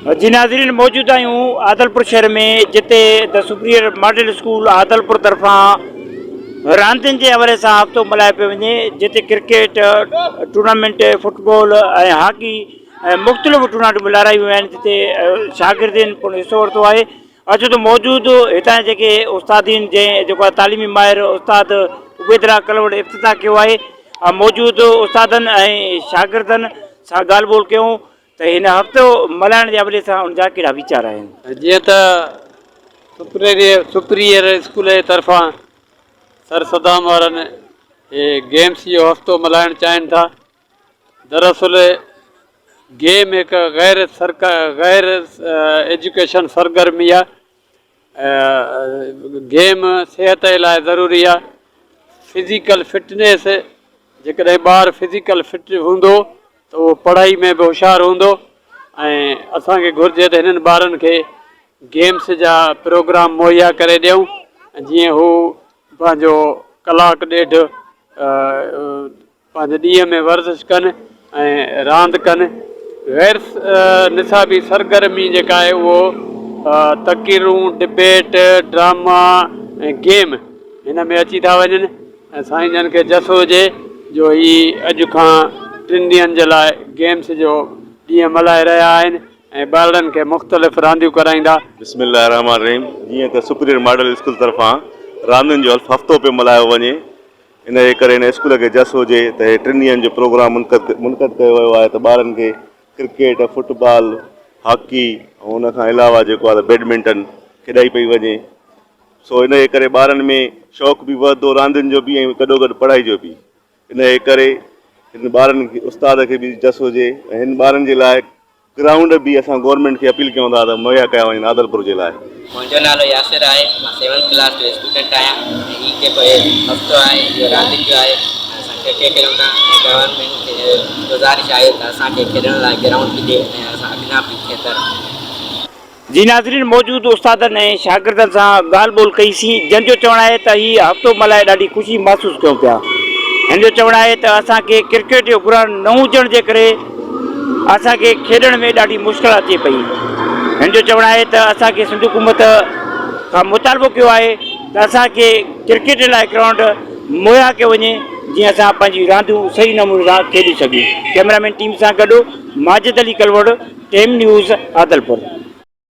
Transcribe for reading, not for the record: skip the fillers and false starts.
جي ناظرين موجود آهيون عادلپور شهر ۾ جتي the superior model school Adilpur طرفان راندين جي حوالي سان هفتو ملهايو پيو وڃي جتي ڪرڪيٽ ٽورنامينٽ فٽبال ۽ هاڪي ۽ مختلف ٽورنامينٽ ملهارايون ويون آهن جتي شاگردن پڻ حصو ورتو آهي اچو ته موجود هتان جيڪي استادين جنهن جيڪو تعليمي ماهر استاد عبيدالله ڪلوڙ افتتاح ڪيو آهي موجود استادن ۽ شاگردن سان ڳالهه ٻولهه ڪيون ته هن هفتو ملهائڻ جي حوالي سان ان جا ڪهڙا ويچار آهن. جيئن ته سپريئر اسڪول جي طرفان سر صدام وارن هي گيمس جو هفتو ملهائڻ چاهين ٿا. دراصل گيم هڪ غير غير ايجوڪيشن سرگرمي آهي. گيم صحت جي لاء ضروري آهي فزيڪل فٽنيس جيڪڏهن ٻار فزيڪل فٽ هوندو ته اهو پڙهائي ۾ به هوشيار هوندو ۽ اسانکي گهرجي ته هنن ٻارن کي گيمس جا پروگرام مهيا ڪري ڏيون جيئن هو پنهنجو ڪلاڪ ڏيڍ پنهنجي ڏينهن ۾ ورزش ڪن ۽ راند ڪن. غير نصابي سرگرمي جيڪا آهي اهو تقريرون، ڊبيٽ، ڊراما ۽ گيم هن ۾ اچي ٿا وڃن ۽ سائين جن کي جس هجي جو هي اڄ کان ٽن ڏينهن جي لاء گيمس جو ڏينهن ملهائي رهيا آهن ۽ ٻارڙن کي مختلف رانديون ڪرائيندا. بسم الله الرحمٰن الرحيم جيئن ته سپريئر ماڊل اسڪول طرفان راندين جو هفتو پيو ملهايو وڃي ان جي ڪري هن اسڪول کي جس هجي ته هي ٽن ڏينهن جو پروگرام منعقد ڪيو ويو آهي ته ٻارن کي ڪرڪيٽ، فٽ بال، هاڪي ۽ ان کان علاوه جيڪو آهي ته بيڊمنٽن کيڏائي پئي وڃي سو ان جي ڪري ٻارن ۾ شوق به وڌندو راندين جو به ۽ گڏوگڏ پڙهائي جو به ان جي ڪري هن ٻارن کي استاد کي به جس هجي ۽ هن ٻارن جي لاء گرائونڊ به اسان گورنمينٽ کي اپيل ڪيون ٿا ته مهيا ڪيا وڃن عادلپور جي لاء. منهنجو نالو ياسر آهي مان سيونٿ ڪلاس جو اسٽوڊنٽ آهيان ۽ هي جيڪو هي هفتو آهي اهو راندين جو آهي ۽ اسان ڪرڪيٽ کيڏون ٿا ۽ گورنمينٽ کي گذارش آهي ته اسان کي کيڏڻ لاء گرائونڊ به ڏي ۽ اسان اڳيان به کيڏندا رهون. جي ناظرين موجود استادن ۽ شاگردن سان ڳالهه ٻولهه ڪئي سين جن جو چوڻ آهي ته هي هفتو ملهائي ڏاڍي خوشي محسوس ڪيون پيا هن جو چوڻ آهي ته اسان کي ڪرڪيٽ جو گرائونڊ نه هجڻ جي ڪري اسان کي کيڏڻ ۾ ڏاڍي مشڪل اچي پئي هن جو چوڻ آهي ته اسان کي سنڌ حڪومت کان مطالبو ڪيو آهي ته اسان کي ڪرڪيٽ لاء گرائونڊ مهيا ڪيو وڃي جيئن اسان پنهنجي رانديون صحيح نموني سان کيڏي سگهون ڪئميرا مين ٽيم سان گڏ ماجد علي ڪلوڙ ٽيم نيوز عادلپور.